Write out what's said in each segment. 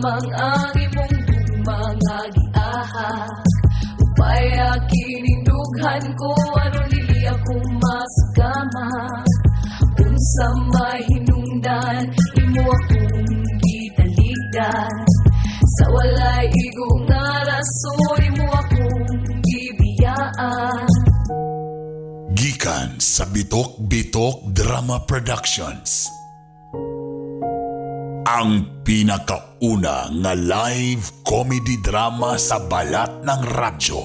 lamang ang imong gugma nga giahak. Upaya kining dughan ko aron dili ako masugama. Unsa may hinungdan imo akong gitaligdan. Sa walay igo nga rason imo akong gibiyaan. Gikan sa Bitok Bitok Drama Productions. Ang pinakauna nga live comedy drama sa balat ng radyo.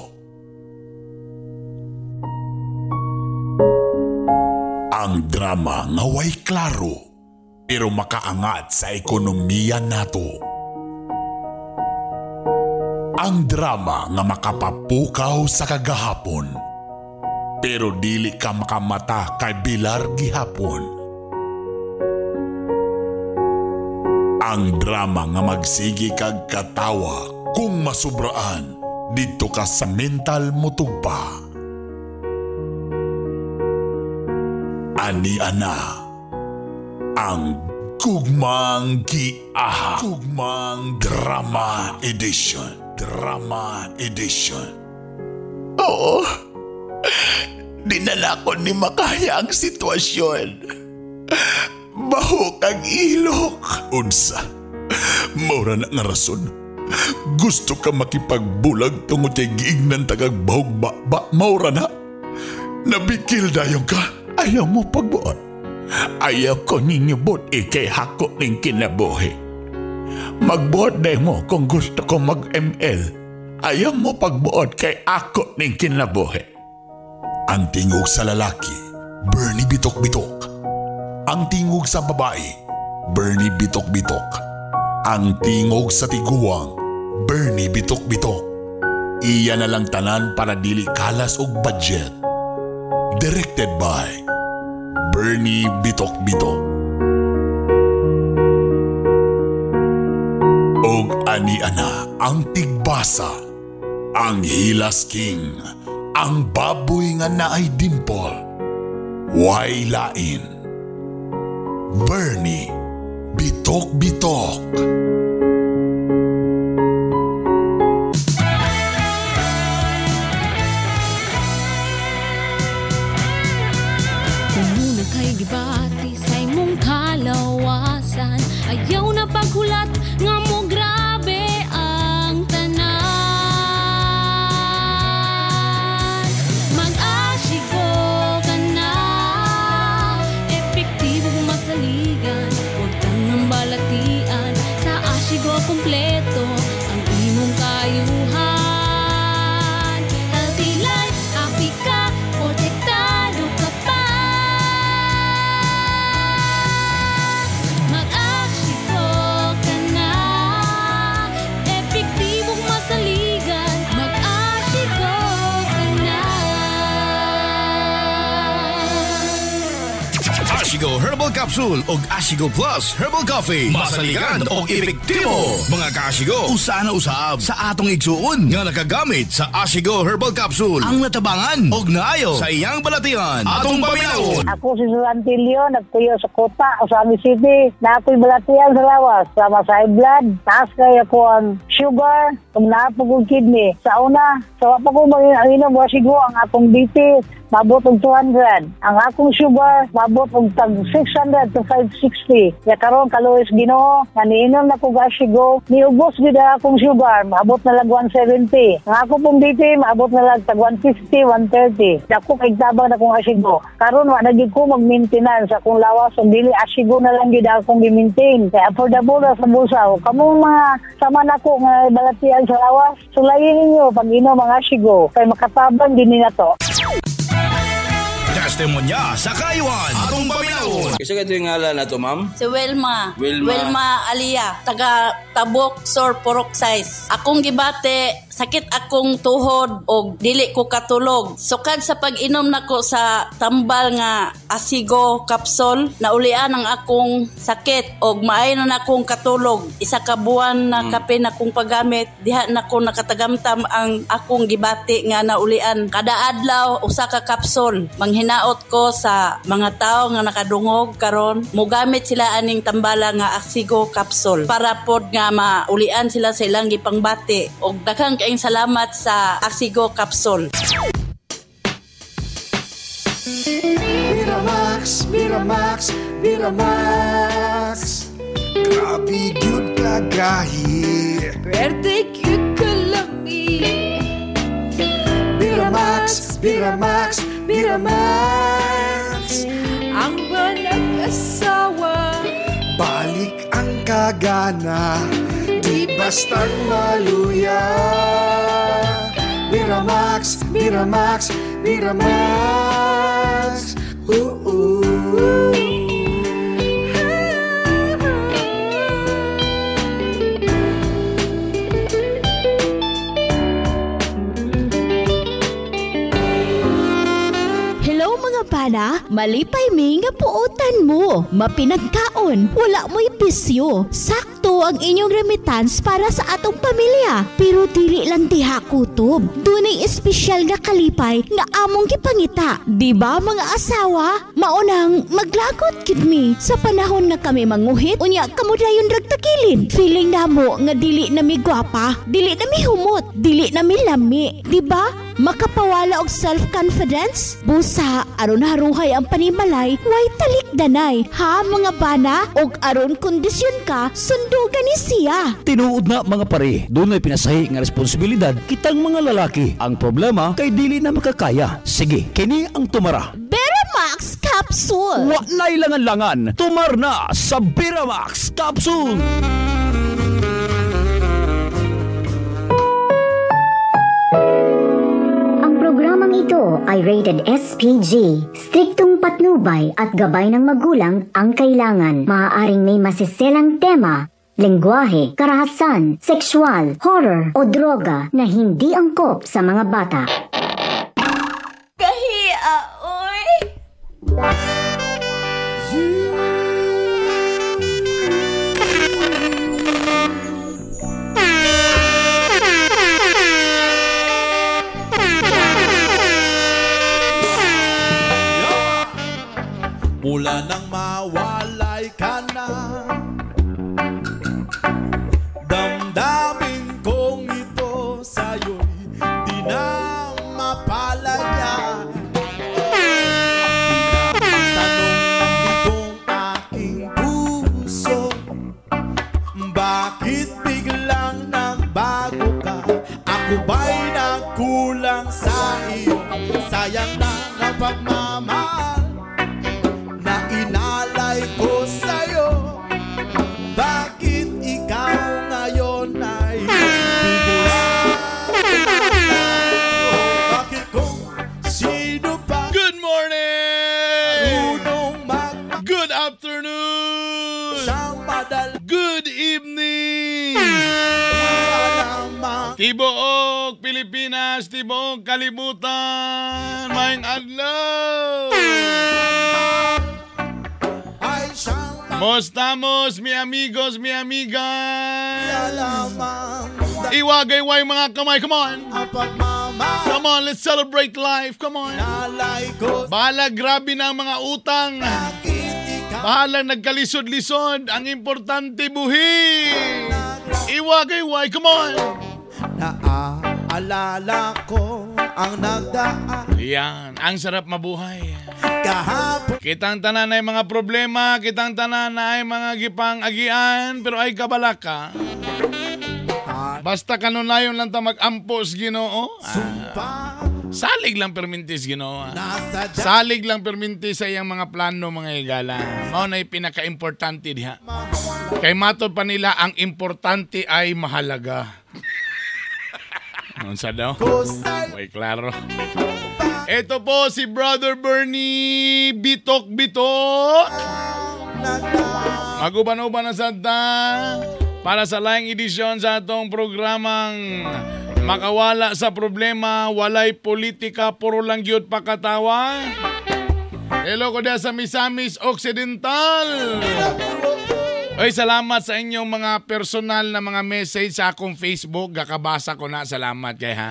Ang drama nga way klaro pero makaangat sa ekonomiya nato. Ang drama nga makapapukaw sa kagahapon pero dili ka makamata kay bilar gihapon. Ang drama nga magsigi kag katawa kung masubraan didto ka sa mental motugpa. Ani ana ang Gugmang Giahak. Gugmang Drama Edition. Drama Edition. Oo. Dinala ko ni makaya ang sitwasyon. Bahok ang ilok. Unsa? Maura na nga rason. Gusto ka makipagbulag tungod kay giignan tagag bahog ba, ba maura na. Nabikil dayon ka. Ayaw mo pagbuot. Ayaw ko ninyo buot ikay hako ning kinabuhi. Magbuot day mo kung gusto ko mag-ML. Ayaw mo pagbuot kay ako ning kinabuhi. Ang tingog sa lalaki, Bernie Bitok Bitok. Ang tingog sa babae, Bernie Bitok Bitok. Ang tingog sa tiguang, Bernie Bitok Bitok. Iya na lang tanan para dili kalas og budget. Directed by Bernie Bitok Bitok. Og ani-ana ang tigbasa, ang Hilas King, ang baboy nga naay dimple, way lain. Bernie Bitok Bitok. Umuna kay gibati sa imong kalawasan. Ayaw na paghulat nga mo grabe ang tanan. Mag-asigo ka na, epektibo masaligan, huwag tangang balatian. Sa Ashigo kompleto ang imong kayuhan. Healthy life, happy ka, protektado ka pa. Mag-Ashigo ka na, epektibong masaligan. Mag-Ashigo ka na. Ashigo Herbal Capsule og Ashigo Plus Herbal Coffee. Masaligan og epektibo. Mga ka-Ashigo, usa na usab sa atong igsuon nga nakagamit sa Ashigo Herbal Capsule ang natabangan og naayo sa iyang balatian. Atong paminawon. Ako si Susantilio, nagtuyo sa Kota, Ozamiz City. Na ako'y balatian sa lawas, sama sa high blood, taas kay ako ang sugar, kung naapog kong kidney. Sa una, sa wapa ko mag-inom, wasigo ang akong BP, mabot og 200. Ang akong sugar, mabot og tag 600 to 560. Ya karon kaluoy sa Ginoo, nga niinom na kog Ashigo, niubos gid ang akong sugar, maabot na lag 170. Ang ako pong BP, maabot na lag tag 150, 130. Dako kay tabang na kong Ashigo. Karon wa na gid ko mag-maintenance akong lawas, ug dili Ashigo na lang gid akong gi-maintain. Kay affordable ra sa bulsa. Kamong mga sama nako nga balatian sa lawas, sulayin ninyo pag inom ang Ashigo kay makatabang din ni nato. Testimonya sa kayuan. Atong paminawon. Isa ka ito yung ngalan na to, ma'am? Si Wilma. Wilma. Wilma Alia. Taga Tabok, Sor, Purok Size. Akong gibate Sakit akong tuhod og dili ko katulog. Sukad sa pag-inom nako sa tambal nga Asigo capsule, naulian ang akong sakit og maayo na akong katulog. Isa ka buwan na kape na akong paggamit, diha na ko nakatagamtam ang akong gibati nga naulian. Kada adlaw usa ka capsule. Manghinaot ko sa mga tawo nga nakadungog karon, mogamit sila aning tambala nga Asigo capsule para pod nga maulian sila sa ilang gipangbati. Og daghang kaayong salamat sa Asigo capsule. Miramax, Miramax, Miramax. Grabe gyud kagahi. Pwerte gyud kalami. Miramax, Miramax, Miramax. Ang manag-asawa, balik ang kagana, di bastang maluya. Miramax, Miramax, Miramax. Oo. Hello mga bana, malipay mi nga puotan mo. Mapinagkaon, wala mo'y bisyo. Sakto ang inyong remittance para sa atong pamilya. Pero dili lang diha kutob. Dunay espesyal nga kalipay nga among gipangita. Di ba mga asawa? Maunang maglagot gid mi sa panahon nga kami manguhit, unya kamo dayon ragtakilid. Feeling namo nga dili na mi gwapa, dili na mi humot, dili na mi lami. Di ba? Makapawala og self-confidence? Busa, aron haruhay ang panimalay, way talikdanay. Ha mga bana, og aron kondisyon ka, sundugan ni siya. Tinuod na mga pare, dunay pinasahi nga responsibilidad kitang mga lalaki. Ang problema kay dili na makakaya. Sige, kini ang tumara. Beramax Capsule. Wa na'y langan-langan, tumar na sa Beramax Capsule. Programang ito ay rated SPG. Striktong patnubay at gabay ng magulang ang kailangan. Maaaring may masiselang tema, lengguwahe, karahasan, sexual, horror o droga na hindi angkop sa mga bata. Kahiya, oy! Mula nang mawalay ka na, damdamin kong ito sa'yo'y di na mapalaya. Di na matanong itong aking puso, bakit biglang nagbago ka? Ako ba'y nagkulang sa iyo? Sayang na ang pagmamahal na inalay ko sa'yo. Bakit ikaw ngayon ay bigla? Bakit kung sino pa? Good morning! Good afternoon! Good evening! Tibuok Pilipinas, tibuok kalibutan, maayong adlaw! Mostamos, mi amigos, mi amigas. Iwagayway mga kamay. Come on. Come on, let's celebrate life. Come on. Bahala grabe na ang mga utang. Bahala nagkalisod-lisod. Ang importante buhi. Iwagayway, come on. Naaalala ko ang nagdaan. Yan, ang sarap mabuhay. Kitang tanan ay mga problema, kitang tanan ay mga gipang agian, pero ay kabala ka. Basta kanunayon lang ta mag-ampos Ginoo. Salig lang permintis Ginoo. Salig lang permintis sa iyang mga plano mga higala. Mao na'y pinaka-importante diha. Kay matod pa nila ang importante ay mahalaga. Unsa daw? Way klaro. Ito po si Brother Bernie Bitok Bitok. Maguban-uban na santa para sa laing edisyon sa atong programang Makawala sa problema, walay politika, puro lang gyud pakatawa. Hello ko diha sa Misamis Occidental. Oy, salamat sa inyong mga personal na mga message sa akong Facebook. Gakabasa ko na. Salamat kay ha.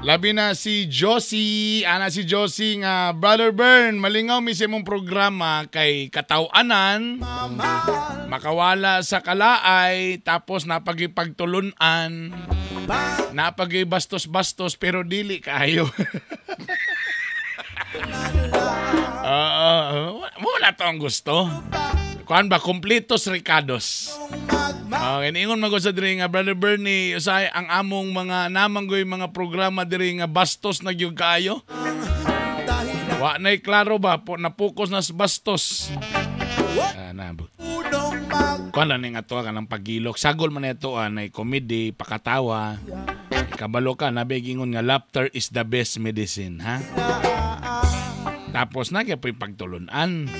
Labi na si Josie. Ana si Josie nga, Brother Bern, malingaw mi sa imong programa kay kataw-anan, makawala sa kalaay, tapos napagipagtulunan, napagibastos-bastos, pero dili kaayo. Wala to ang gusto. Kuan ba, kompletos ricados. Okay, niingon man ko sa diri nga Brother Bernie, usay ang among mga namanggoy mga programa diri nga bastos na gyud kaayo. Wa nay klaro ba po napokus na sa bastos. Kuan lang ning ato kanang pagilok. Sagol man ito nay comedy, pakatawa. Kabalo ka nabigingon nga laughter is the best medicine, ha? Tapos na kaya po'y pagtulunan.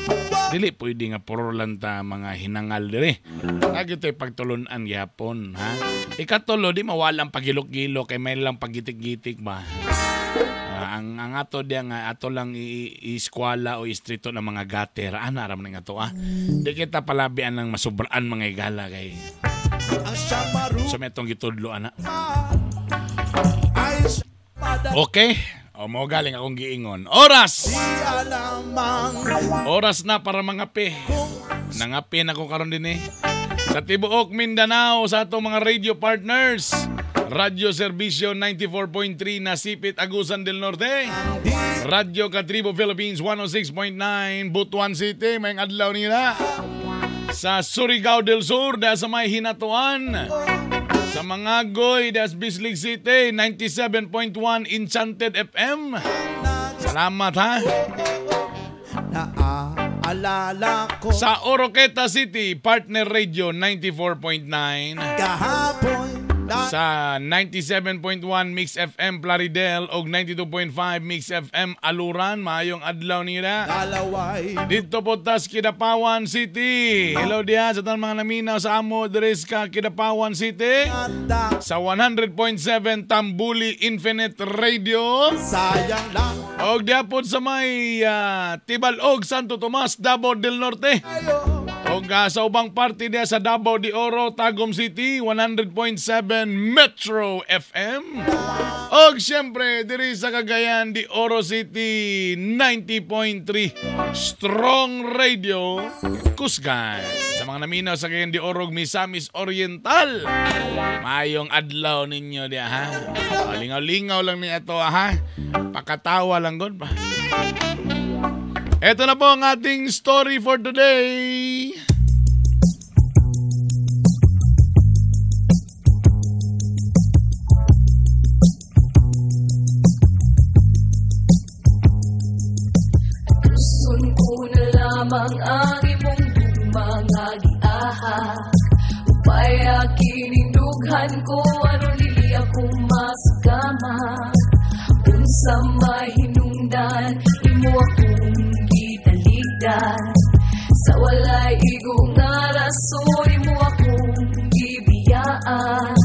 Dili pwede nga puro lang ta mga hinangal diri. Lagi to'y pagtulunan gihapon, ha? Ikatulo, di mawalang pagilok-gilok kay may lang pagitik-gitik ba? Ang ato diya nga ato lang i-eskwala o istrito ng mga gutter. Ana ram ning ato, ah. Di kita palabian ng masubraan mga igala kay. So may itong gitudlo, ana. Okay. O, mo galing akong giingon. Oras! Oras na para mangape. Nangape na ko karon din eh. Sa tibuok Mindanao, sa atong mga radio partners. Radyo Serbisyo 94.3 Nasipit, Agusan del Norte. Radyo Katribo Philippines 106.9 Butuan City. May adlaw nila. Sa Surigao del Sur, da sa may Hinatuan. Sa Mangagoy, das Bislig City, 97.1 Enchanted FM. Salamat ha. Naaalala ko. Sa Oroqueta City, Partner Radio 94.9. Kahapon. Sa 97.1 Mix FM Plaridel og 92.5 Mix FM Aluran, maayong adlaw nila. Dito po tas Kidapawan City. Hello diha sa tanang mga naminaw sa amo diri sa Kidapawan City. Sa 100.7 Tambuli Infinite Radio. Sayang lang. Og diha po sa may Tibalog, Santo Tomas, Davao del Norte. Og sa ubang parte diha sa Davao de Oro, Tagum City, 100.7 Metro FM. Og siyempre, diri sa Cagayan de Oro City, 90.3 Strong Radio, Kusgan. Sa mga naminaw sa Cagayan de Oro, Misamis Oriental. Mayong adlaw ninyo diha, ha? Lingaw-lingaw lang niya ito, ha? Pakatawa lang god pa. Ito na po ang ating story for today. Gusto ko na lamang ang imong mga giahak. Upay kinindugan ko aron dili ako masugama. Unsa mahinungdan imo akong gitaligdan. Sa walay igo nga rason imo akong gibiyaan.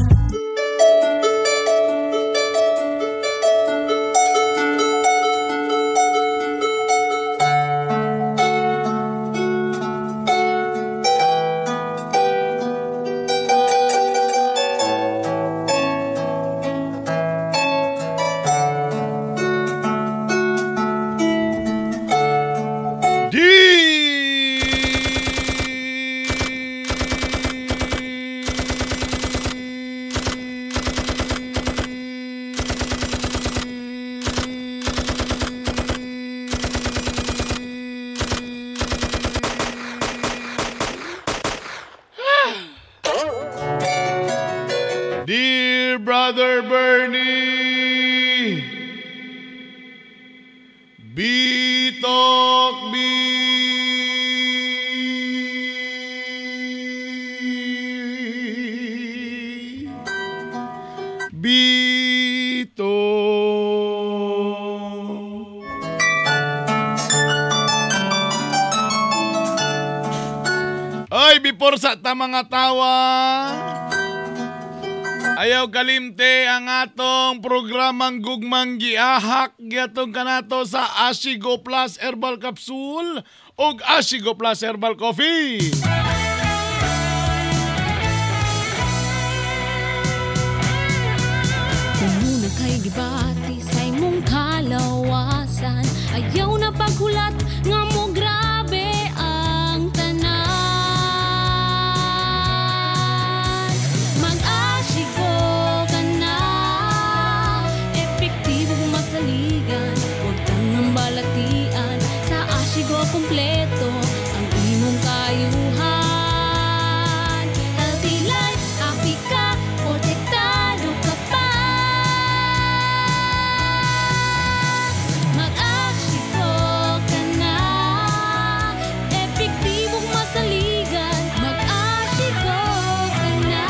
Dear Brother Bernie, Bitok B. Bitok. Ay, before sa ta mga tawa, Ayaw kalimte ang atong programang Gugmang Giahak gyatong kanato sa Ashigo Plus Herbal Capsule ug Ashigo Plus Herbal Coffee. Muna kay gibati sa imong kalawasan, ayaw na paghulat nga mo grabe ang tanan. Mag-Ashigo ka na, epektibo masaligan, huwag tangang balatian, sa Ashigo kompleto ang imong kayuhan. Healthy life, happy ka, protektado ka pa. Mag-Ashigo ka na, epektibong masaligan, mag-Ashigo ka na.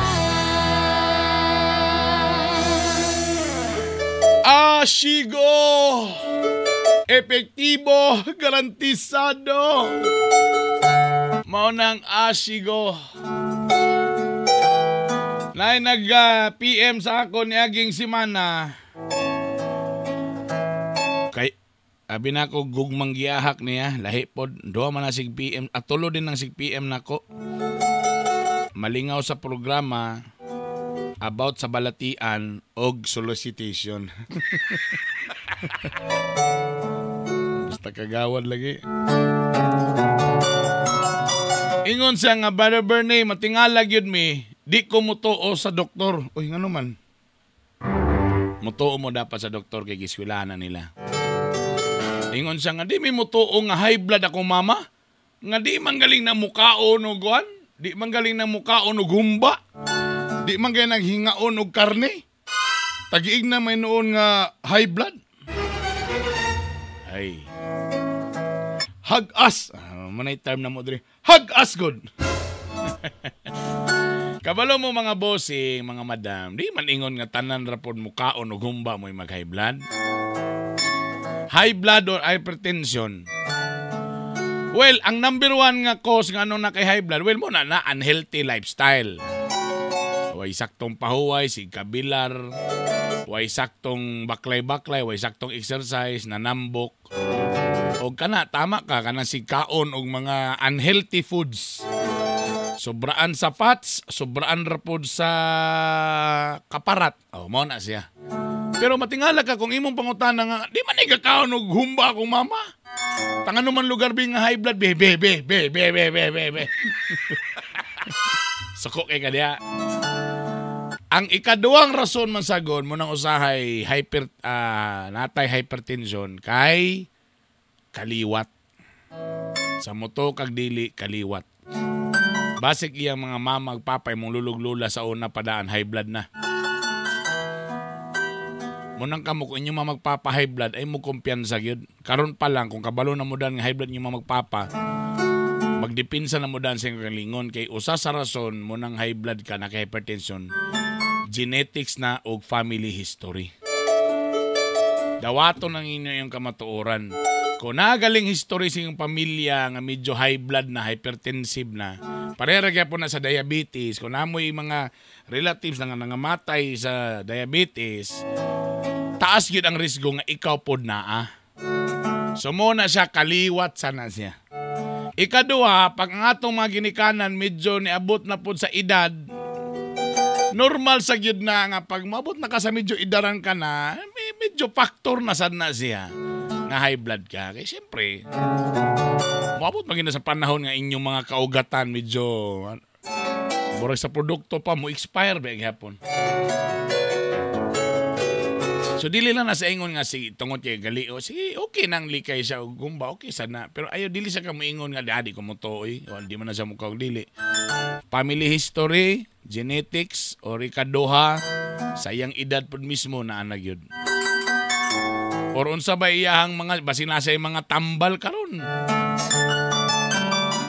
Ashigo! Epektibo, garantisado. Mao nang Ashigo. Nay nag-PM sa ako ni aging simana. Kay abi na ako gugmang giahak niya, lahi pod duha man na sig PM, atulo din ang sig PM nako. Malingaw sa programa about sa balatian og solicitation. Basta kagawad lagi. Ingon siya nga, Brother Bernie, matingala gyud mi, di ko mutuo sa doktor. Uy, ngano man? Mutuo mo dapat sa doktor kay giskwelahan na nila. Ingon siya nga, di mi mutuo nga high blood ako mama. Nga di man galing na mukaon og guan, di man galing na mukaon og humba. Di man gay naghingaon og karne. Tagiig na may noon nga high blood. Ay. Hag-as. Manay term na mo diri. Hag-as good. Kabalo mo mga bossing, mga madam, di man ingon nga tanan ra pod mukaon og humba mo'y mag high blood. High blood or hypertension. Well, ang number one nga cause nga ano na kay high blood, well mo na na unhealthy lifestyle. Way saktong pahuway, sig kabilar, way saktong baklay-baklay, way saktong exercise, nanambok. O kana, tama ka, kanang sigkaon og mga unhealthy foods. Sobraan sa fats, sobraan ra pod sa kaparat. O, mao na siya. Pero matingala ka kung imong pangutana nga, di man igakaon og humba akong mama. Tanga naman lugar bi nga high blood, be, be, be, be, be, be, be, be, be. Suko kay kadiya. Ang ikaduhang rason man sagon mo nang usahay hyper natay hypertension kay kaliwat. Sa moto kag dili kaliwat. Basig iyang mga mama ug papay mong lulog-lula sa una padaan high blood na. Munang kamo kung inyong mga magpapa high blood ay mo kumpiyansa gyud. Karon pa lang kung kabalo na mo dan nga high blood inyong mga magpapa, magdipinsa na mo dan sa inyong kalingon kay usa sa rason mo nang high blood ka na kay hypertension, genetics na og family history. Dawato nang inyo yung kamatuoran. Kung nagaling history sa inyong pamilya nga medyo high blood na, hypertensive na, parera kaya po na sa diabetes, kung namoy mga relatives na nga nangamatay sa diabetes, taas yun ang risgo nga ikaw pod naa. So mo na siya, kaliwat sana siya. Ikaduha, pag ang atong mga ginikanan medyo niabot na pod sa edad, normal sa gyud na nga pag maabot na ka sa medyo idaran ka na, medyo factor na sad na siya nga high blood ka. Kaya siyempre, maabot man gyud na sa panahon nga inyong mga kaugatan medyo murag sa produkto pa mo expire ba gihapon. So dili lang na sa ingon nga sige tungod kay galio, sige okay nang likay siya og gumba, okay sana. Pero ayo dili sa ka moingon nga dadi ko motuoy, o di man na siya mukaog dili. Family history, genetics or ikaduha sa iyang edad pud mismo na ana gyud. Or unsa ba iyahang mga basin nasa mga tambal karon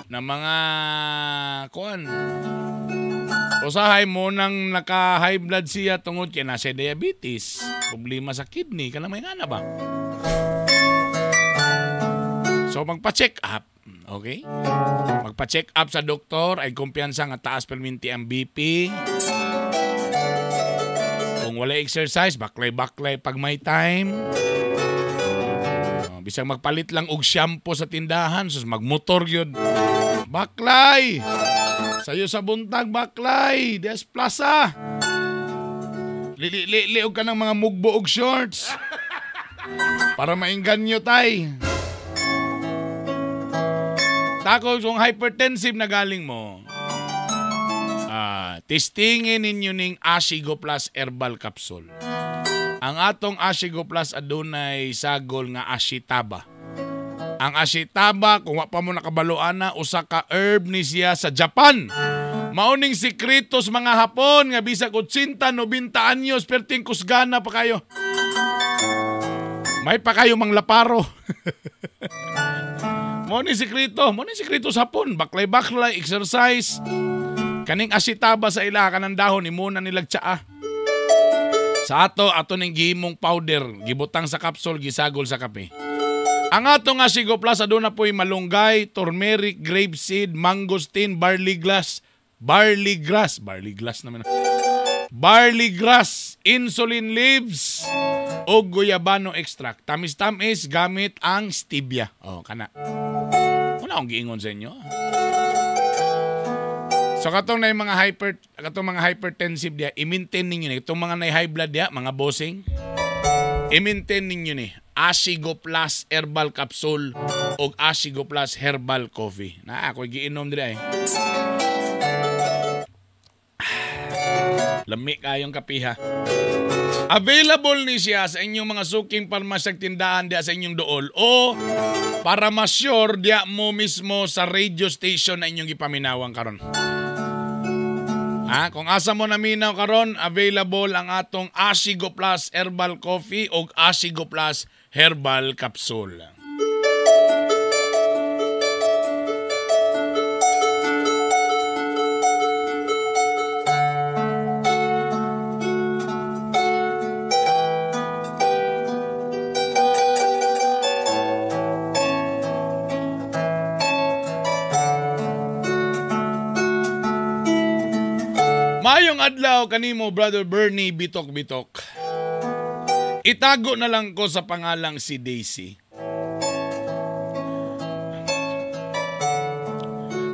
na mga kuan. Usahay mo nang naka-high blood siya tungod kay nasa diabetes, problema sa kidney, kanang may ngana ba? So magpa-check up, okay? Magpa-check up sa doktor ay kumpiyansa nga taas perminti ang BP. Kung wala exercise, baklay-baklay pag may time. Bisag magpalit lang og shampoo sa tindahan, sus magmotor gyud. Baklay. Sayo sa buntag baklay, Des Plaza. Lili-li og kanang mga mugbo og shorts. Para maingganyo tay. Takos kung hypertensive na galing mo, testingin ninyo ning Asigo Plus Herbal Capsule. Ang atong Asigo Plus adunay sagol nga ashitaba. Ang ashitaba, kung wa pa mo nakabaloan na, usa ka herb ni siya sa Japan. Mauning sikretos mga Hapon nga bisag 80, 90 anyos, perting kusgana pa kayo. May pa kayo manglaparo. Mauning sikreto sa Hapon. Baklay-baklay, exercise. Kaning ashitaba sa ila kanang dahon imuna nilag tsaa. Sa ato ning gihimong powder, gibutang sa kapsol, gisagol sa kape. Ang ato nga Asigo Plus aduna po'y malunggay, turmeric, grapeseed, mangosteen, barley grass, insulin leaves, o guyabano extract. Tamis-tamis gamit ang stevia. Oh, kana. Wala akong giingon sa inyo. So katong na yung mga hypertensive diya, i-maintain ninyo ni. Itong mga na high blood diya, mga bossing, i-maintain ninyo ni Asigo Plus Herbal Capsule o Asigo Plus Herbal Coffee. Na ako giinom dira eh. Lami kayong kapiha. Available ni siya sa inyong mga suking parmasyag tindahan diya sa inyong dool o para ma-sure diya mo mismo sa radio station na inyong gipaminawang karon. Ha? Kung asa mo naminaw karon, available ang atong Asigo Plus Herbal Coffee o Asigo Plus Herbal Capsule. Mayong adlaw kanimo Brother Bernie Bitok Bitok. Itago na lang ko sa pangalang si Daisy.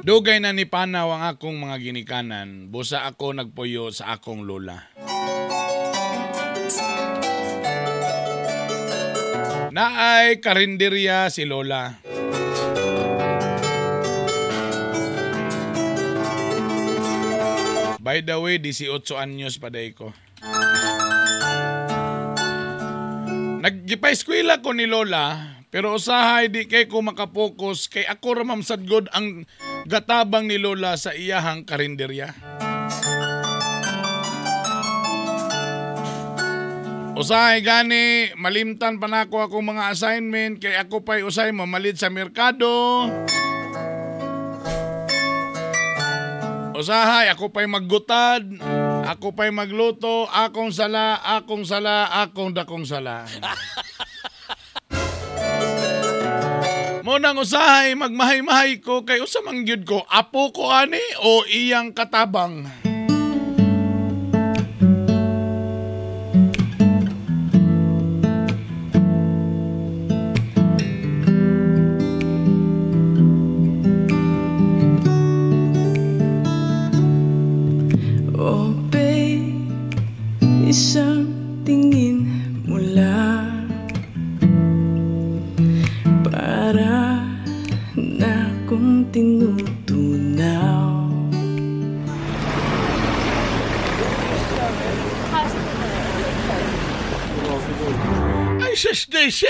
Dugay na ni panaw ang akong mga ginikanan, busa ako nagpuyo sa akong lola. Naay karinderya si lola. By the way, 18 anyos pa day ko. Naggipa-eskwela ko ni Lola, pero usahay di kay ko makapokus kay ako ra mamsadgod ang gatabang ni Lola sa iyahang karinderya. Usahay gani, malimtan pa nako akong mga assignment kay ako pa'y usahay mamalit sa merkado. Usahay, ako pa'y maggutad, ako pa'y magluto, akong sala, akong sala, akong dakong sala. Munang usahay, magmahay-mahay ko, kay usa man gyud ko, apo ko ani o iyang katabang. Isang tingin mo lang para na kong tinutunaw. Ay, sis Daisy,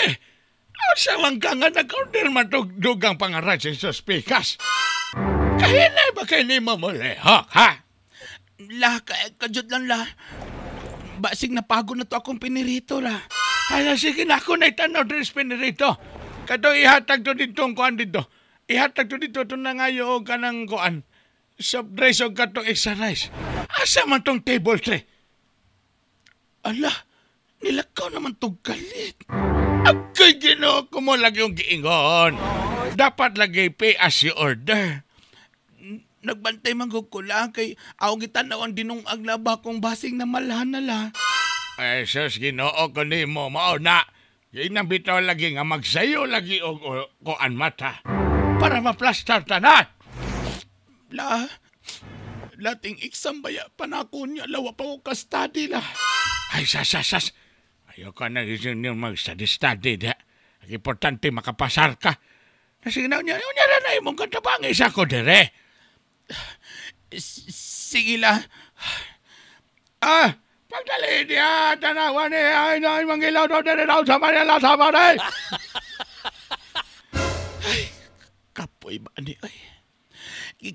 asa man ka nga nag-order man dugang pangaray sa spikas? Kahinay ba kay ni mo mulehok, ha? La, kajut lang la. Basig napagod na to akong pinirito la. Ay, sige na ako na itanaw dres pinirito. Kato ihatag to dito ang kuan dito. Ihatag to dito ito na ngayo o kanang kuan. Soft dress o katong extra rice. Asa man tong table tray? Ala, nilakaw naman tong galit. Agkay Ginoo ko mo lagi yung giingon. Dapat lagi pay as you order. Nagbantay man ko lang kay awang gitanaw ang dinungag laba kong basing na malhan na la. Ay, sus, Ginoo ko nimo mao na. Ginang bitaw lagi nga magsayo lagi og kuan mata para maplastar tanan. La, lating exam baya pa na ako niya, lawa pa ko ka-study la. Ay, sas, sas, sas. Ayoko na gising niyo mag-study-study diha. Ang importante makapasar ka. Sige na, unya na imong katabang isa ko dire. Sige la. Ah, pagdali niya, tanawan ni, ay, ay, mangilaw daw dire daw sa Manila sa Manila. Ay, kapoy ba ni, ay.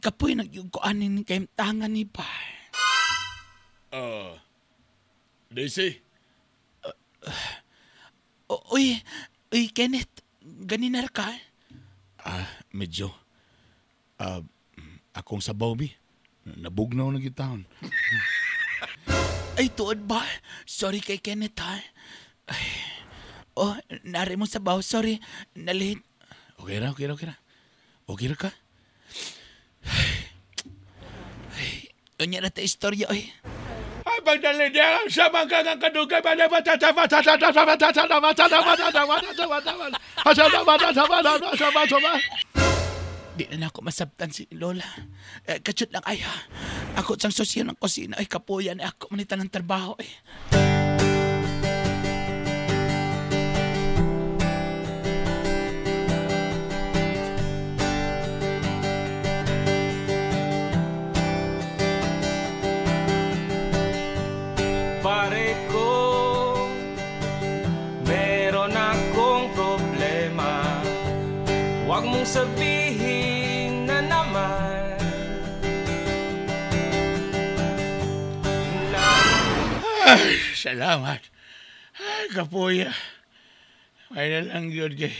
Kapoy nagyugkoanin ni kayong tangan ni ba? Daisy? Uy, uy, Kenneth, ganinar ka? Ah, medyo. Akong sabaw, bi. Nabugnaw na gitahon. Ay, tuod ba? Sorry kay Kenneth, ha? Ay, oh, nari mo sabaw. Sorry, nalate. Okay ra, okay ra, okay ra. Okay ra ka? Ay, unya na ta istorya, oy. Ay, pagdali niya, sa mga kang kadugay, di na ako masabtan si Lola. Katsut lang ay ha. Ako sang sosyo ng kusina ay kapuyan ay ako manita ng trabaho eh. Pare ko, meron akong problema. Huwag mong sabihin na naman. Ay, salamat. Ay, kapuya. May nalang yun kay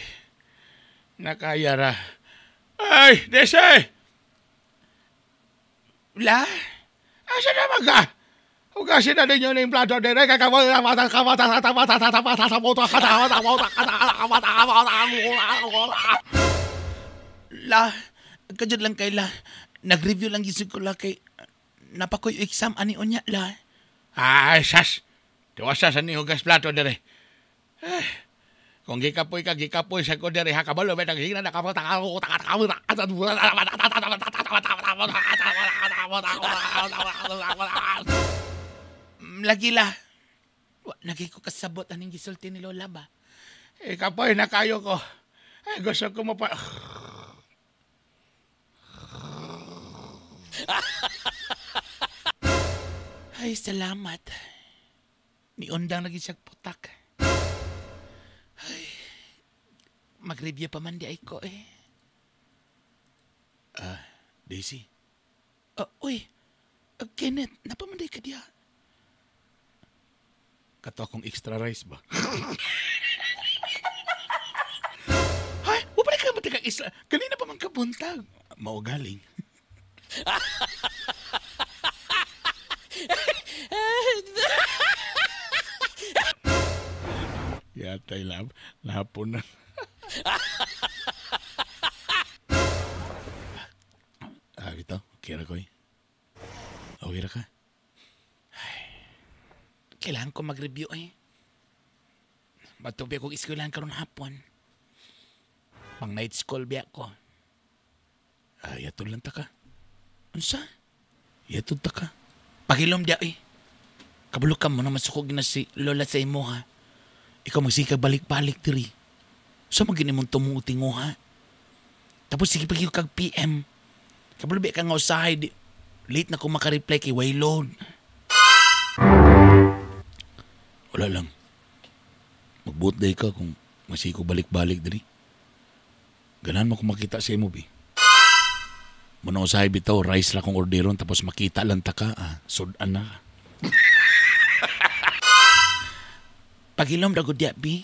nakaya ra. Ay, Dese! La? Asa naman ka? Hugasin na ninyo na yung plato din. La, kadyod lang kay la. Nag-review lang gisig ko la kay napakoy exam ani unya la. Ay, sas. Tiwasa sa ni hugas plato dire. Ay, kung gikapoy ka, gikapoy sa ko dire. Hakabalo, may naghihina na Lagi la. Wa, nagay ko kasabot aning gisulti ni Lola ba? Eh, kapoy na kayo ko. Ay, gusto ko mo pa... Ay, salamat. Niundang lagi siyang putak. Ay, mag-review pa man di ay ko eh. Daisy? Uy, Kenneth, napamanday ka diya. Kato akong extra rice ba? Ay, wala ka ba kang extra? Kanina pa man kabuntag. Maugaling. Yatay lab, nahapon na. Ah, bitaw, okay ra ko eh. Okay ra ka? Kailangan ko mag-review eh. Matubi akong eskwelahan karon hapon. Pang night school biya ko. Ah, yatod lang ta ka. Unsa? Yatod ta ka. Pagilom diya eh. Kabalo ka mo na masukog na si Lola sa imo ha. Ikaw magsikag balik-balik diri. Sa magini mong tumuutingo ha. Tapos sige pag kag PM. Kabalo biya ka nga usahay. Di, late na ko makareply kay Waylon. Wala lang. Magbuot day ka kung masiko balik-balik diri. Ganahan mo kung makita sa imo, bi. Muna usahay bitaw, rice lang kong orderon tapos makita lang ta ka, ah, sudan na ka. Pagilom daw diya, bi.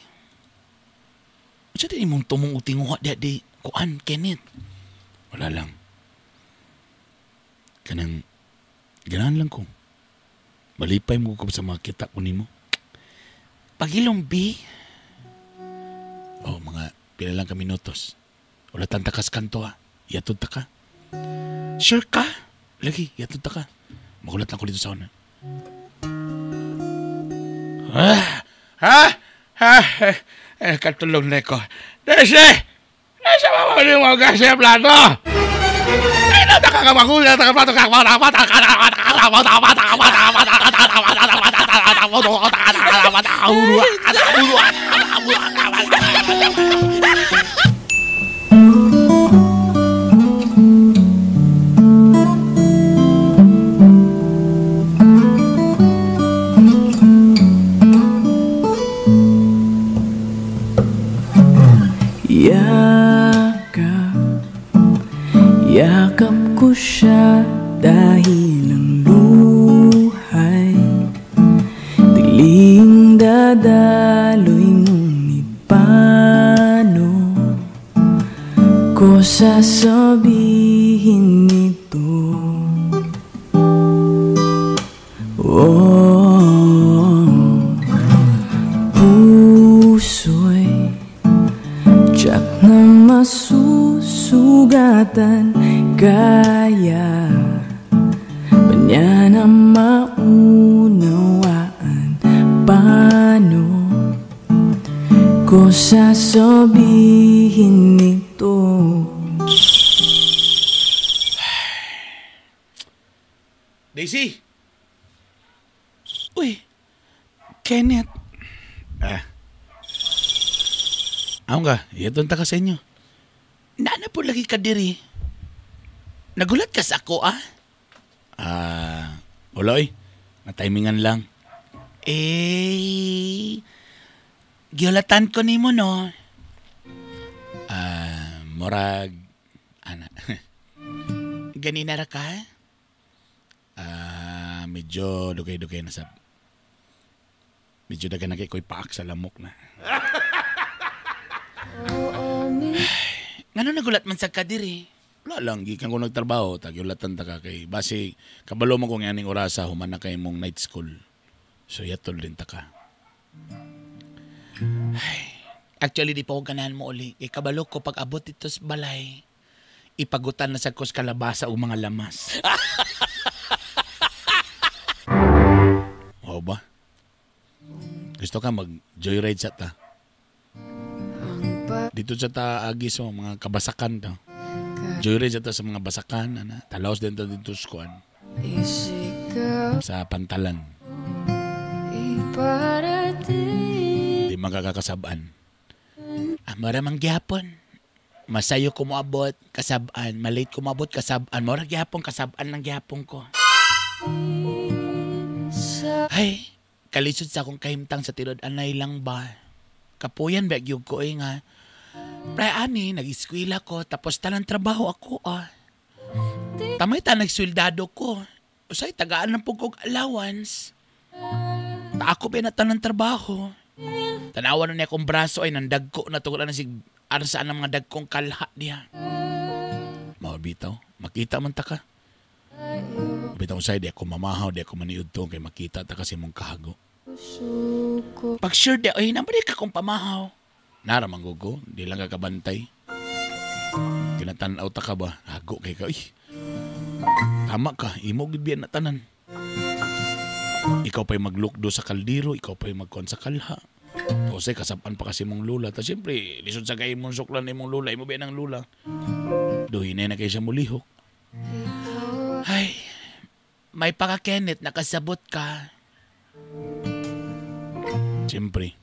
Sa din imong tumong utinguha diya di kuan, Kenneth? Wala lang. Kanang, ganahan lang ko. Malipay mo ko sa makita ko nimo. Pagilom, bi. Oh, mga pila lang ka minutos. Wala tang takas kanto, ha. Yatod ta ka. Sure ka? Lagi, yatod ta ka. Magulat lang ko dito sa una. Katulog na ko. Daisy! Daisy, mamali mo kasi plato! Ay, nakakamagulang, Yakap ko siya dahil ang luhay Tagling dadaloy, ngunit paano ko sasabihin ito? Oh, puso'y tiyak na masusugatan, kaya ba niya na maunawaan? Paano ko sasabihin ito? Daisy! Uy, Kenneth. Ako ka, iyaton ta ka sa inyo. Naana po lagi ka diri. Nagulat ka sa ako, ah? Wala eh. Natimingan lang. Eh, giulatan ko nimo, no? Murag, ana. Ganina ra ka? Medyo dugay-dugay na sab. Medyo dagan na kay ko'y paak sa lamok na. Ngano nagulat man sa kadiri? Wala lang, gikan ko nagtrabaho, tagyulatan ta ka kay base kabalo mo kung aning orasa human na kay mong night school. So yatol din ta ka. Ay, actually di pa ko ganahan mo uli. Kay kabalo ko pag abot dito sa balay, ipagutan na sa kos kalabasa o mga lamas. Oo ba? Gusto ka mag joyride sa ta? Dito sa ta agi sa mga kabasakan ta. Joyride sa ta sa mga basakan, ana. Talaos din ta dito sa kuan. Sa pantalan. Di magkakasabaan. Mara mang gyapon. Masayo ko moabot, kasabaan. Malate ko moabot, kasabaan. Mara gyapon, kasabaan lang gyapon ko. Ay, kalisod sa akong kahimtang sa tilod anay lang ba. Kapuyan ba gyud ko eh nga. Pre ani, nag-eskwela ko, tapos talang trabaho ako ah. Tamay ta nagswildado ko. Usay tagaan ng pugkog allowance. Ta ako ba na tanang trabaho. Tanawa na niya akong braso ay nandagko na tungkol na sig arsaan ng mga dagkong kalha niya. Mabitaw, makita man ta ka. Bitaw say di ako mamahaw, di ako maniud to kay makita ta kasi mong kahago. Pag sure di ay nabalik ka kong pamahaw. Nara manggugo, di lang ka kabantay. Kinatanaw ta ka ba? Hago kay ka. Uy, tama ka, imo gid biyan na tanan. Ikaw pa'y maglukdo sa kaldero, ikaw pa'y magkuhan sa kalha. Kasi kasapan pa kasi mong lula. Ta siyempre, lisod sa kay mong suklan imong lula, imo biyan ang lula. Duhinay na kayo sa mulihok. Ay, may paka-Kenneth, nakasabot ka. Siyempre.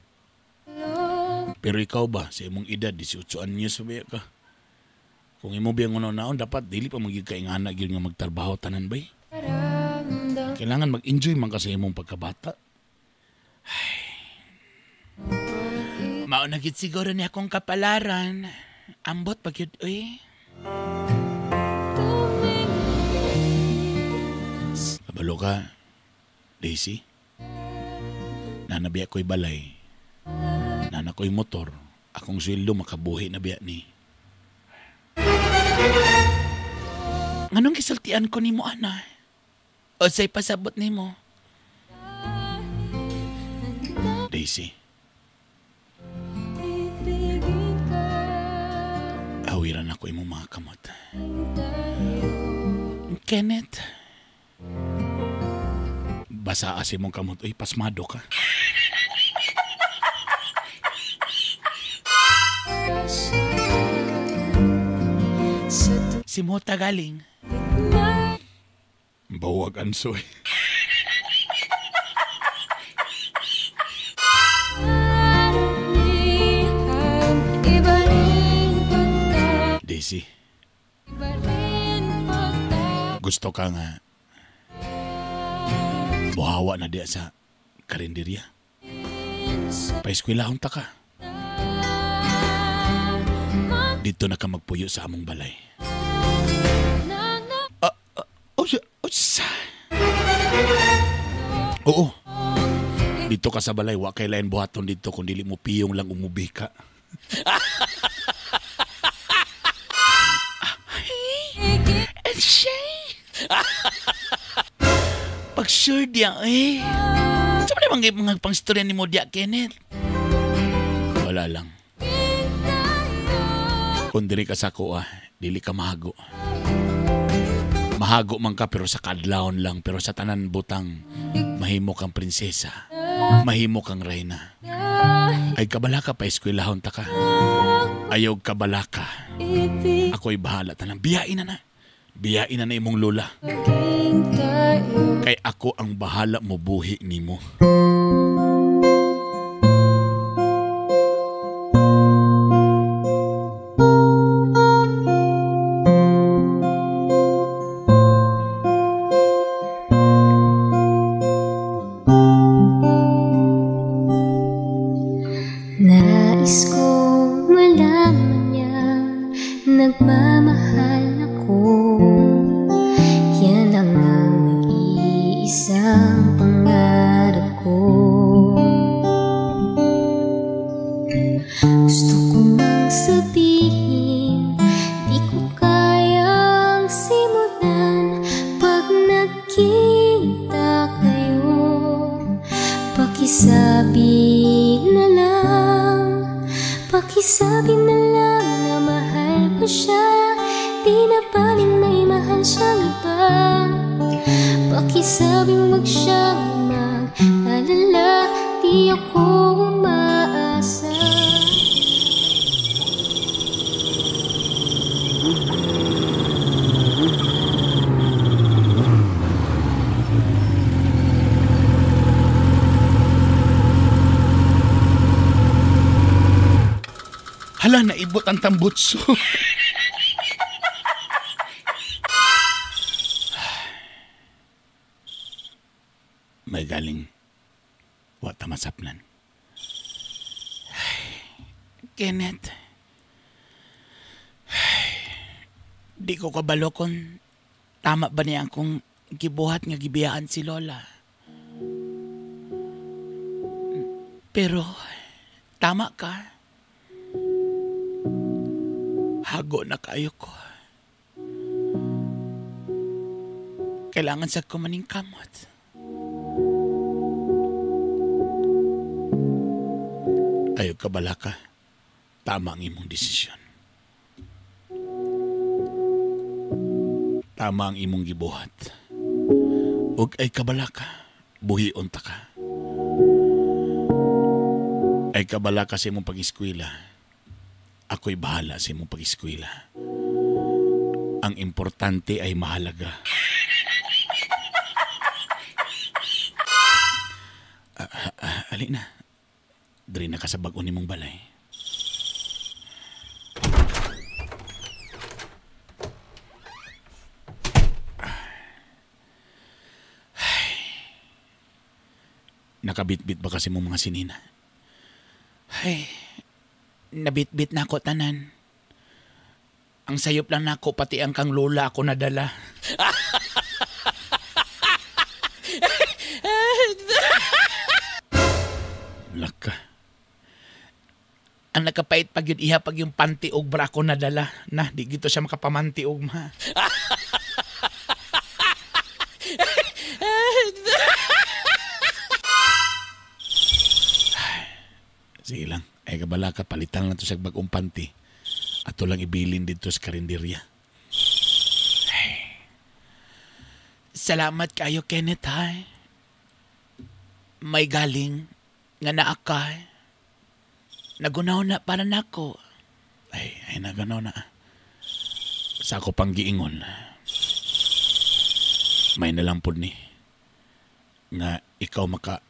Pero ikaw ba, sa imong edad, 18 anyos pa ka? Kung imo biyang unaw-naon, dapat dili pa magiging kaingana gyud nga magtrabaho tanan bay. Kailangan mag-enjoy man ka sa imong pagkabata. Ay. Mauna gid siguro niya akong kapalaran. Ambot pag yun, uy. Kabalo ka, Daisy. Nanabiya ko'y balay. Nana ko'y motor. Akong sweldo makabuhi na biya ni. Anong gisultian ko nimo, ana? O sa'y pasabot nimo? Daisy. Awiran ako imong mga kamot. Kenneth. Basa as imong kamot. Uy, pasmado ka. Simota galing. Bawag ansoy. Daisy, gusto ka nga muhawa na diya sa karinderya. Paeskwelahon ta ka. Dito na ka magpuyo sa among balay. Oo. Dito ka sa balay, wa kay lain buhaton dito kung dili mo piyong lang umubi ka. Pag sure diya eh. Sa man mga pangstorya ni mo diya, Kenneth? Wala lang. Kung diri ka sa ko, dili ka mahago. Mahago man ka pero sa kadlawon lang, pero sa tanan butang, mahimo kang prinsesa, mahimo kang reyna. Ay kabala ka pa eskwelahon ta ka. Ayaw kabala ka. Ako'y bahala tanan. Biyain na na. Biyain na na imong lola. Kay ako ang bahala mo buhi nimo. Nais kong malaman niya nagmamahal ako. Yan lang ang nag-iisang pangarap ko. Gusto ko mang sabihin, di ko kayang simulan. Pag nagkita kayo, pakisabi na lang, pakisabi na lang na mahal ko siya. Di na baling may mahal siyang iba. Pakisabing wag siyang mag-alala, di ako umaasa. Hala, naibot ang tambutso. May galing, wa ta masapnan. Kenneth, di ko kabalo kung tama ba niya akong gibuhat nga gibiyaan si Lola. Pero tama ka. Hago na kayo ko. Kailangan sa kumaning kamot. Ayaw ka balaka. Tama ang imong desisyon. Tama ang imong gibuhat. Ug ay kabalaka, buhion ta ka. Ay kabalaka sa imong pag-eskwela. Ako'y bahala sa imong pag-eskwela. Ang importante ay mahalaga. Ali na. Diri na ka sa bag-o nimong balay. Ay. Nakabitbit ba kasi mong mga sinina? Ay, nabitbit na ako tanan. Ang sayop lang nako pati ang kang lola ako nadala. Laka. Ang nakapait pag yun iha pag yung panty og bra ko nadala. Na, di gito siya makapamanti og ma. Sige lang. Ay kabala ka, palitan lang to sa bagong panty. Ato lang ibilin dito sa karinderya. Salamat kayo, Kenneth, ha? May galing nga naa ka. Nagunaw na para nako. Ay, nagunaw na. Sa ako pang giingon, may nalampod ni nga ikaw maka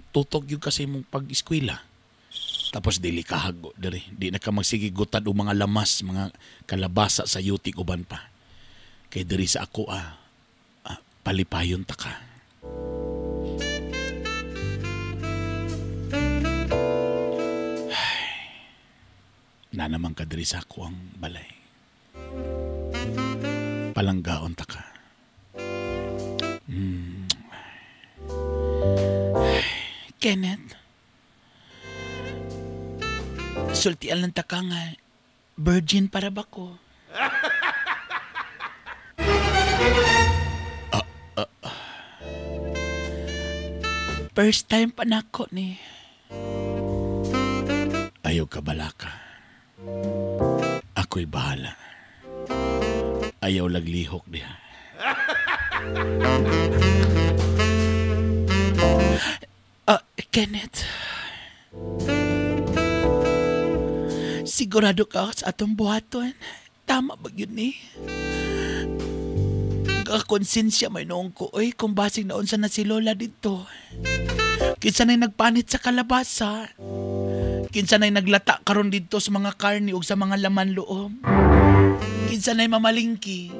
tutog yun kasi mong pag-eskwela. Tapos dili ka hago diri, di na ka magsige gutad og mga lamas, mga kalabasa sa yutik uban pa. Kay diri sa ako palipayon ta ka. Ay, nanamang ka diri sa ako ang balay. Palanggaon ta ka. Ay, Kenneth, sultian lang ta ka nga, virgin para ba ko? First time pa nako ni. Ayaw ka balaka. Ako'y bahala. Ayaw laglihok diha. Kenneth, sigurado ka sa atong buhaton. Tama ba yun ni? Konsensya may noong ko, oy, kung basig naon sa na si Lola dito. Kinsa na'y nagpanit sa kalabasa. Kinsa na'y naglata karon dito sa mga karni o sa mga laman loob. Kinsa na'y mamalingki.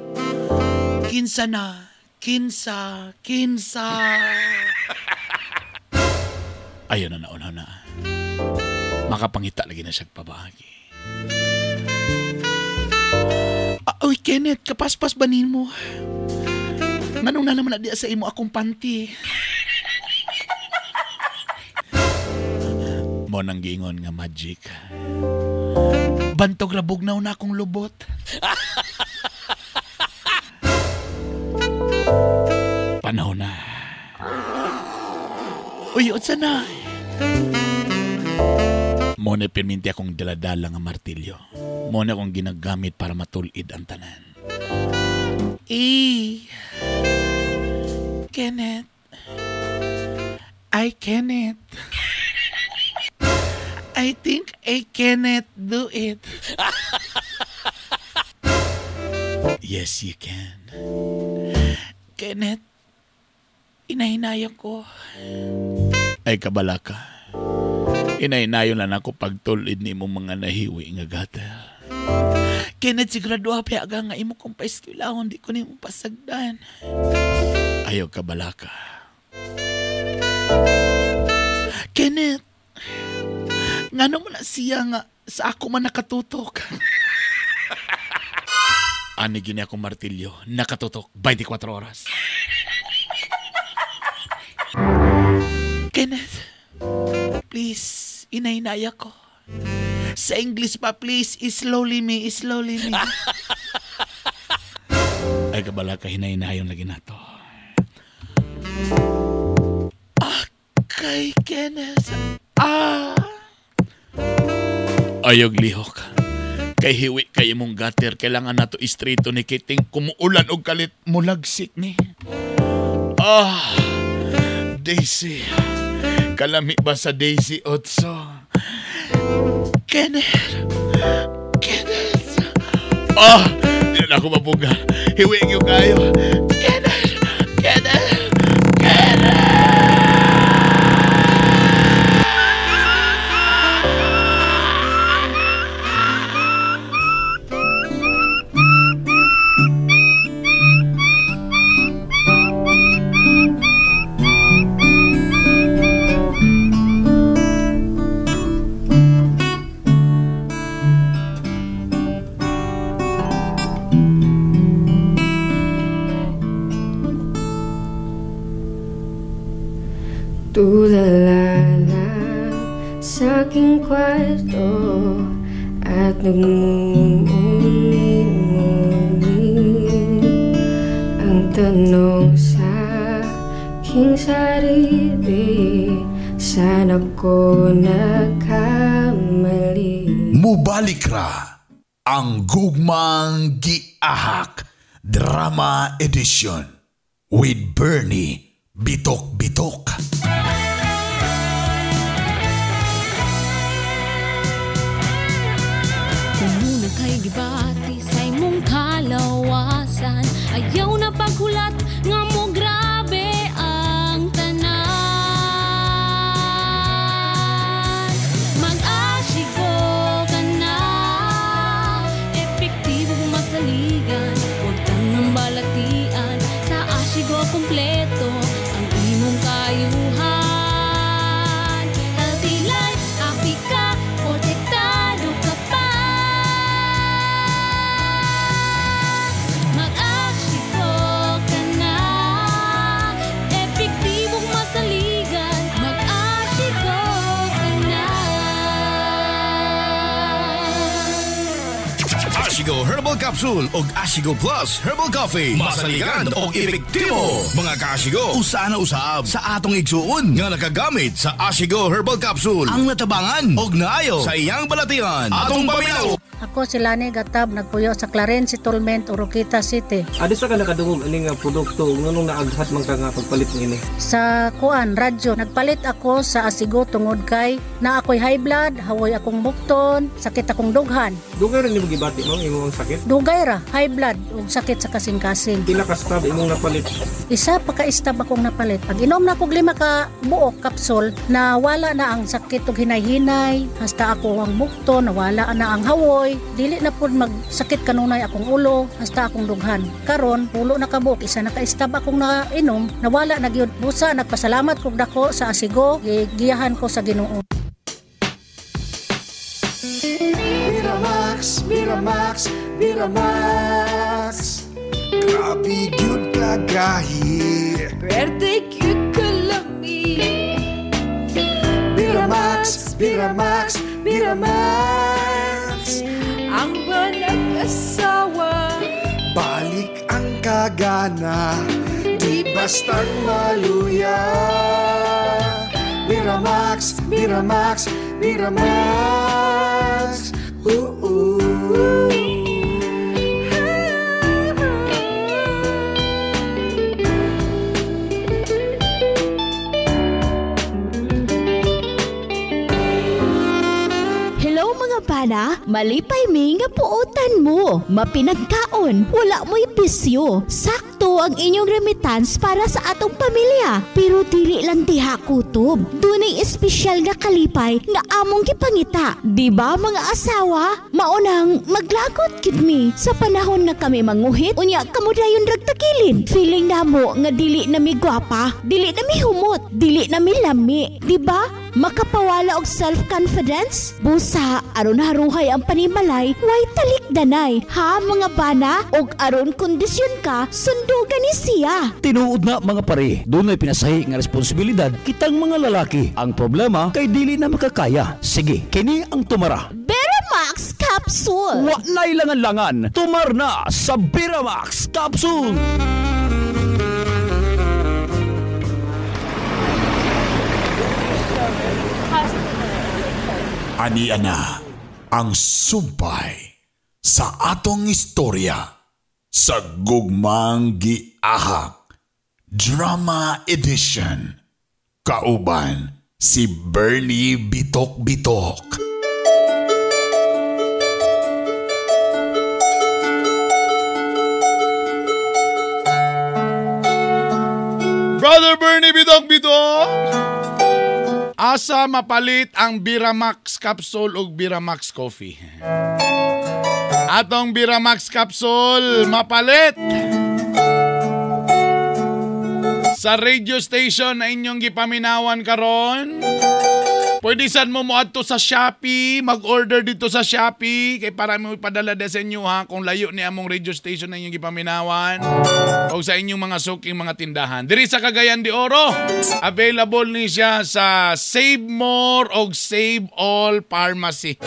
Kinsa na. Kinsa. Kinsa. Ayaw na nauna na. Makapangita lagi na siyang pabahagi. Uy, Kenneth, kapaspas ba nimo? Nganong na naman na diya sa imo akong panty? Mo nang giingon nga magic. Bantog rabugnaw na akong lubot. Panahon na. Uy, unsa na? Mo na pirminti akong daladala nga martilyo. Mo na akong ginagamit para matulid ang tanan. Kenneth, I cannot. I think I cannot do it. Yes, you can. Kenneth, inahinayan ko. Ay, kabalaka. Inahinayon lang ako pagtulid ni mo mga nahiwi nga gatel. Kenneth, sigurado hapi aga nga imo kong paeskwelahon, di ko nimo pasagdan. Ayaw kabalaka. Kenneth, ngano mo na siya nga sa ako man nakatutok? Ani gini akong martilyo, nakatutok 24 oras. Kenneth, please, inahinaya ko. Sa English pa, please, slowly me, slowly me. Ay, kabalaka, hinahinayon lagi na to. Kay Kenneth. Ayog lihok. Kay hiwi kay imong gutter, kailangan nato istrito ni kiting kumuulan og kalit mulagsik ni. Daisy. Kalami ba sa Daisy Otso? Kenneth. Kenneth. Di na ako mapuga. Hiwi gyud kayo. Kenneth. Kenneth. Kenneth. Tulala lang sa aking kwarto at nagmumuni-muni ang tanong sa aking sarili, saan ako nagkamali? Mubalik ra ang Gugmang Giahak Drama Edition with Bernie Bitok Bitok. Kung muna kay gibatis, kalawasan. Ayaw na paghulat nga mo grabe ang tanan. Mag-Ashigo ka na, epektibo masaligan, huwag tangang balatian. Sa Ashigo kompleto ang imong kayuhan. Healthy life, happy ka, protektado ka pa. Mag-Ashigo ka na, epektibong masaligan. Mag-Ashigo ka na. Ashigo Herbal Capsule og Ashigo Plus Herbal Coffee. Masaligan og epektibo. Mga kaashigo, usa na usab sa atong igsuon nga nakagamit sa Ashigo Herbal Capsule ang natabangan og naayo sa iyang balatian. Atong paminaw. Ako si Lani Gatab, nagpuyo sa Clarence Settlement, Oroquieta City. Adi sa ka nakadungog ani nga produkto ug nganong naaghat man ka nga pagpalit niini? Sa kuan radyo, nagpalit ako sa Asigo tungod kay na ako'y high blood, hawoy akong bukton, sakit akong dughan. Dugay ra nimo gibati ma'am imong sakit? Dugay ra, high blood ug sakit sa kasing-kasing. Pila ka stab imong napalit? Isa pa ka stab akong napalit. Pag inom na kog 5 ka buok kapsul, nawala na ang sakit ug hinay-hinay, hasta ako ang bukton, nawala na ang hawoy, dili na pud magsakit kanunay akong ulo, hasta akong dughan. Karon, pulo na ka buok, isa na ka stab akong nainom, nawala na gyud. Busa nagpasalamat kog dako sa Asigo, gigiyahan ko sa Ginoo. Miramax, Miramax, Miramax. Grabe gyud kagahi. Pwerte gyud kalami. Miramax, Miramax, Miramax. Ang banag-asawa, balik ang kagana, di bastang maluya. Miramax, Miramax, Miramax. Oo. Hello mga bana, malipay mi nga puotan mo. Mapinagkaon, wala mo'y bisyo. Sakto ang inyong remittance para sa atong pamilya. Pero dili lang diha kutob. Dunay espesyal nga kalipay nga among gipangita. Di ba mga asawa? Maunang maglagot gid mi sa panahon nga kami manguhit, unya kamo dayon ragtakilid. Feeling namo nga dili na mi gwapa, dili na mi humot, dili na mi lami. Di ba? Makapawala og self-confidence? Busa, aron haruhay ang panimalay, way talikdanay. Ha mga bana? Og aron kondisyon ka, sundugan ni siya. Tinuod na mga pare, dunay pinasahi nga responsibilidad kitang mga lalaki. Ang problema kay dili na makakaya. Sige, kini ang tumara. Beramax Capsule. Wa na'y langan-langan, tumar na sa Beramax Capsule. Ani na ang sumpay sa atong istorya sa Gugmang Giahak Drama Edition. Kauban si Bernie Bitok Bitok. Brother Bernie Bitok Bitok! Asa mapalit ang Biramax Capsule ug Biramax Coffee? Atong Biramax Capsule mapalit sa radio station na inyong gipaminawan karon. Pwede sad mo moadto sa Shopee, mag-order dito sa Shopee kay para mo ipadala de sa inyo ha kung layo ni among radio station na inyong gipaminawan o sa inyong mga suking mga tindahan. Diri sa Cagayan de Oro, available ni siya sa Save More og Save All Pharmacy.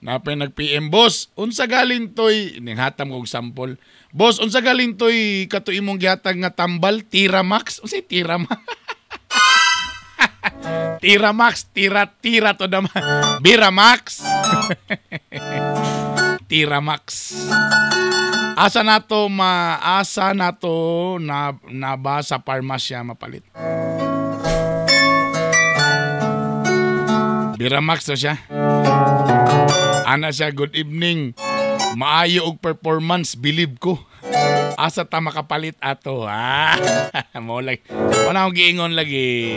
Napay nag-PM, boss, unsa galin toy ninghatam kog sample. Boss, unsa galin toy kato imong gihatag nga tambal Tiramax? Unsay Tiramax? Tiramax, tira-tira to naman. Biramax. Tiramax. Asa nato maasa nato na naba sa parmasya mapalit. Biramax to siya. Ana siya, good evening. Maayo og performance, believe ko. Asa ta makapalit ato, ha? Mo lagi. Wala akong giingon lagi.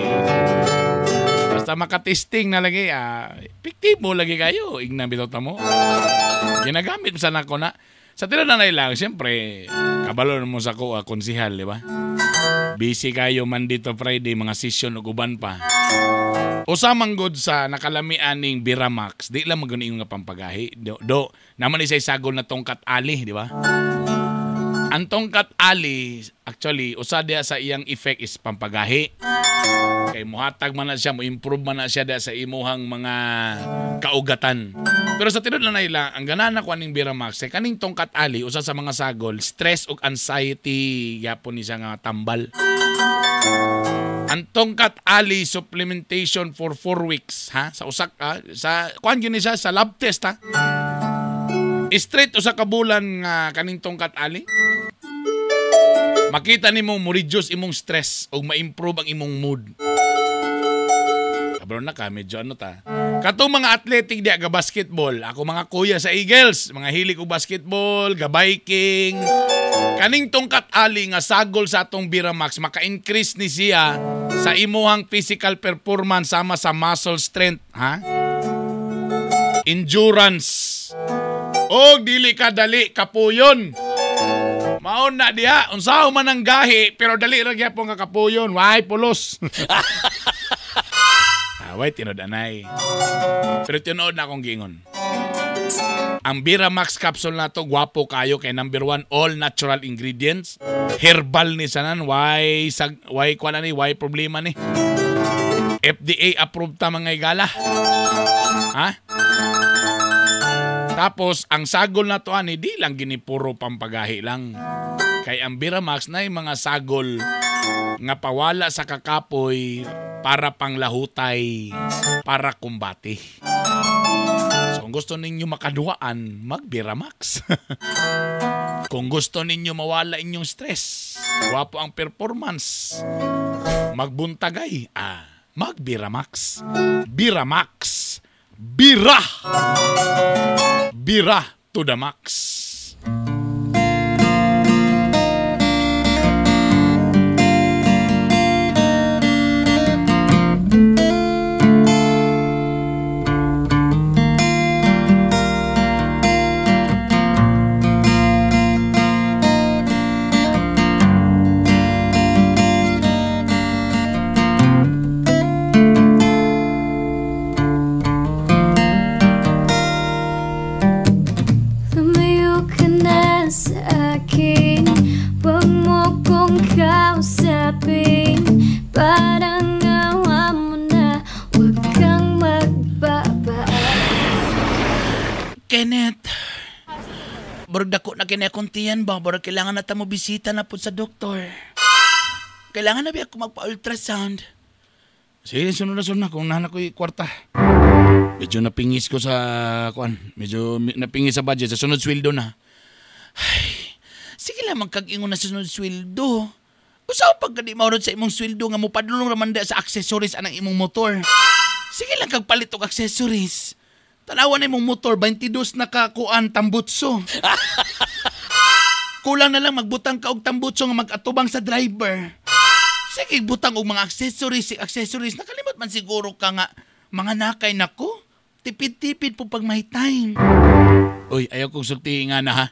Basta makatesting na lagi, piktibo lagi kayo. Igna bitaw ta mo. Ginagamit sa nako na. Sa tira na lang, siyempre, kabalo mo sa ko, konsihal, di ba? Busy kayo Monday to Friday, mga session ug uban pa. Usa man gud sa nakalamian ning Biramax, di lang maguni nga pampagahi. Do naman isay sagol na tongkat ali, di ba? Ang tongkat ali, actually, usa diya sa iyang effect is pampagahi. Kay muhatag man na siya, mo-improve man na siya diya sa imuhang mga kaugatan. Pero sa tinud lang nila, ang ganana ko aning Biramax, kay kaning tongkat ali, usa sa mga sagol, stress ug anxiety yapon ni siya nga tambal. Ang tongkat ali supplementation for 4 weeks, ha? Sa usak, ha? Sa kuan gyud ni siya sa lab test, ha? Straight usa ka bulan nga kaning tongkat ali. Makita nimo mo reduce imong stress ug ma-improve ang imong mood. Kabalo na ka, medyo ano ta. Katong mga athletic diya ga basketball, ako mga kuya sa Eagles, mga hilig og basketball, ga biking. Kaning tongkat ali nga sagol sa atong Biramax, maka-increase ni siya sa imuhang physical performance sama sa muscle strength, ha? Endurance. Og dili ka dali kapuyon. Maon na diha, unsaon man ang gahi pero dali ra gyapon ka kapuyon, way pulos. Way tinud anay. Pero tinuod na akong giingon. Ang Biramax capsule na to, gwapo kayo kay number 1, all natural ingredients. Herbal ni sanan, why why kuan ni, why problema ni. FDA approved ta mga igala. Ha? Tapos ang sagol na to ani di lang gini puro pampagahi lang. Kay ang Biramax na mga sagol nga pawala sa kakapoy para panglahutay, para kumbate. So kung gusto ninyo makaduwaan, mag-Biramax. Kung gusto ninyo mawala inyong stress, wapo ang performance, magbuntagay, mag-Biramax. Biramax. Bira! Bira to the max. Kausapin, parang awa mo na, huwag kang magpapaan. Kenneth, barag dako na kini akong tiyan ba? Barag kailangan na ta mo bisita na po sa doktor. Kailangan na ba ako magpa-ultrasound? Sige, sunod na sunod na kung nahanap ko'y kwarta. Medyo napingis ko sa kuan, medyo napingis sa budget sa sunod sweldo na. Ay, sige lang magkag-ingon na sa sunod sweldo. Usaw pagka di maurod sa imong sweldo nga mopadulong raman da sa accessories anang imong motor. Sige lang kag palit og accessories. Tanawa na imong motor, 22 na kakuan tambutso. Kulang na lang magbutang ka og tambutso nga mag-atubang sa driver. Sige, butang og mga accessories, accessories. Nakalimot man siguro ka nga mga nakay nako. Tipid-tipid po pag may time. Uy, ayaw kong sulti nga na ha.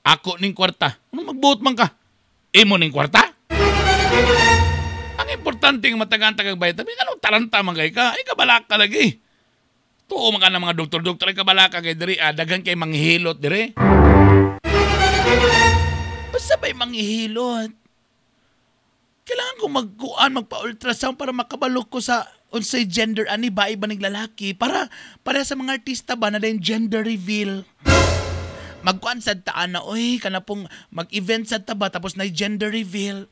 Ako ning kwarta. Ano magbuot man ka? Imo ning kwarta? Ang importante nga matagaan tagag bayad. Tabi anong taranta man kay ka? Ay kabalaka lagi. Tuo man ka ng mga doktor-doktor ay kabalaka kay diri, daghan kay manghihilot diri. Basta ba'y manghihilot? Kailangan ko magkuan, magpa-ultrasound para makabalo ko sa unsay gender ani ba iba ning lalaki para sa mga artista ba na din gender reveal. Magkuan sad ta ana oy kana pong mag-event sad ta ba tapos na gender reveal.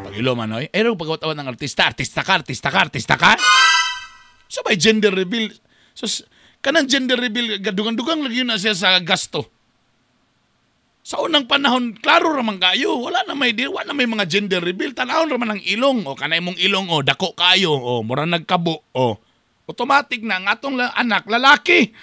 Pagilo man oy. Ay pagawat-awat ng artista, artista ka, artista ka, artista ka. So may gender reveal. So kanang gender reveal gadugang-dugang lagi na siya sa gasto. Sa unang panahon, klaro ra man kayo, wala na may wala na may mga gender reveal, tan-awon ra man ang ilong o kanay mong ilong o dako kayo o mura nagkabo o Automatic na ang atong anak lalaki.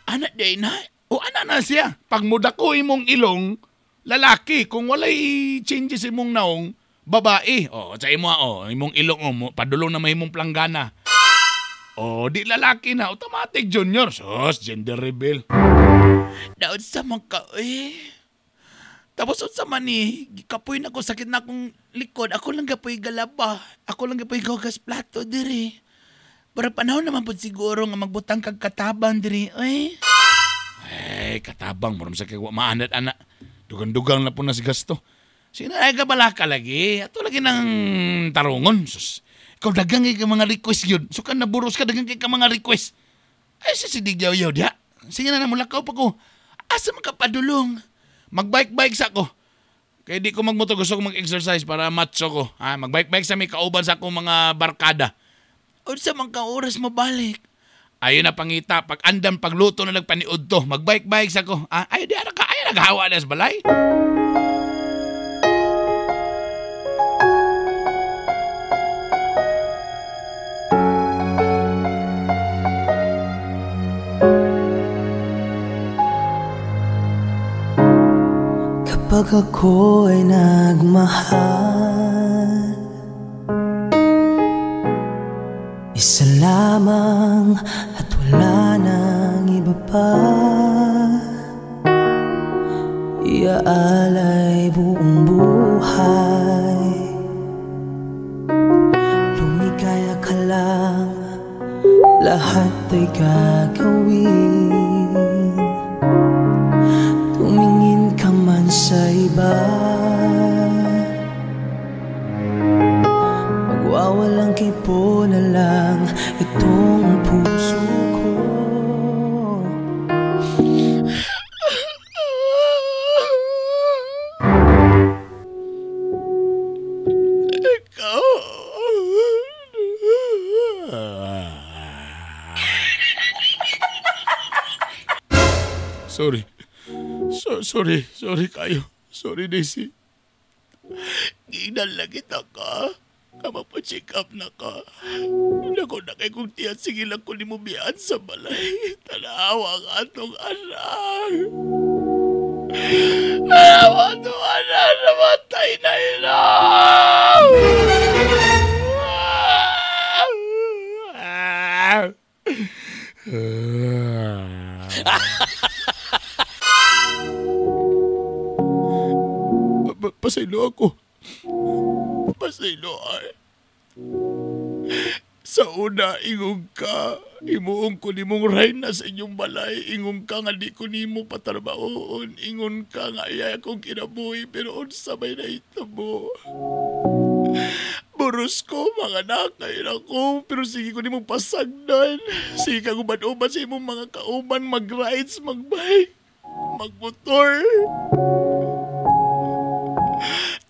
Anak day na. O ana na siya. Pag mudako imong ilong, lalaki. Kung walay changes imong naong, babae. O, sa imo, o, imong ilong, o, padulong na may imong planggana. O, di lalaki na. Automatic, junior. Sus, gender reveal. Daod sa man ka, eh. Tapos unsa man ni, kapoy na ko, sakit na akong likod. Ako lang gapoy galaba. Ako lang gapoy gagas plato diri. Pero panahon naman po siguro nga magbutang kag katabang diri, eh. Eh, katabang. Mura sa kay maanad, anak. Dugang-dugang na po na si gasto. Sino ay kabalaka lagi? Ato lagi ng tarungon. Sus. Ikaw dagang kay ka mga request yun. Sukan na buros ka, dagang kay ka mga request. Ay, sa sidigyaw-yaw diya. Sige na namulakaw pa ko. Asa man ka padulong? Magbike-bike sa ko. Kaya di ko magmotor, gusto ko mag-exercise para macho ko. Ha? Magbike-bike sa may kauban sa akong mga barkada. Unsa man ka oras mabalik? Ayun na pangita, pag andam pagluto na nagpaniod to, magbike-bike sa ko. Ah, ay di ara ka, ay naghawa na sa balay. Kapag ako ay nagmahal, isa lamang at wala nang iba pa. Iaalay buong buhay. Lumigaya ka lang, lahat ay gagawin. Tumingin ka man sa iba, magwawalang kipo na lang itong puso ko. Ikaw. Sorry. Sorry, sorry kayo. Sorry, Daisy. Ginan lang kita ka. Kama pa-check up na ka. Nako na kay kong tiyan, sige lang ko ni mo biyaan sa balay. Tanawa ang atong anak. Tanawa atong anak. Namatay na ina. Pasaylo ako. Pasaylo ay. Sa una, ingong ka, imuong ko nimong reyna sa inyong balay, ingon ka nga di ko nimo patarbaoon, ingon ka nga iya akong kinabuhi, pero unsa may nahitabo. Boros ko, mga nakay ako, pero sige ko nimong pasagdan. Sige ka guban-uban sa imong mga kauban, mag-rides, mag-bike, magmotor.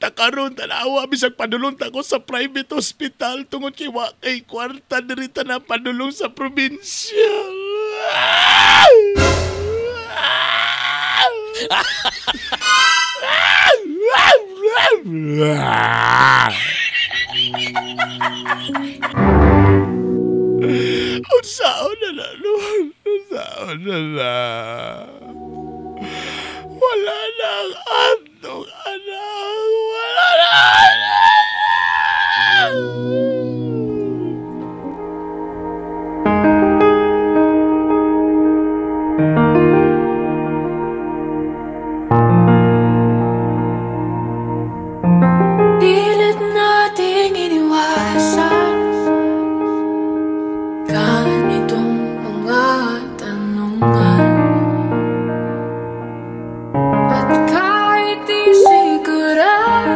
Takaron tanawa bisag padulong ta ko sa private hospital tungod kay wa kay kwarta diri ta na padulong sa probinsya. Unsaon na na nun? Unsaon na na? Wala na ang atong anak. Wala na ang anak. Pilit nating iniwasan ganitong mga tanungan. At kahit di sigurado,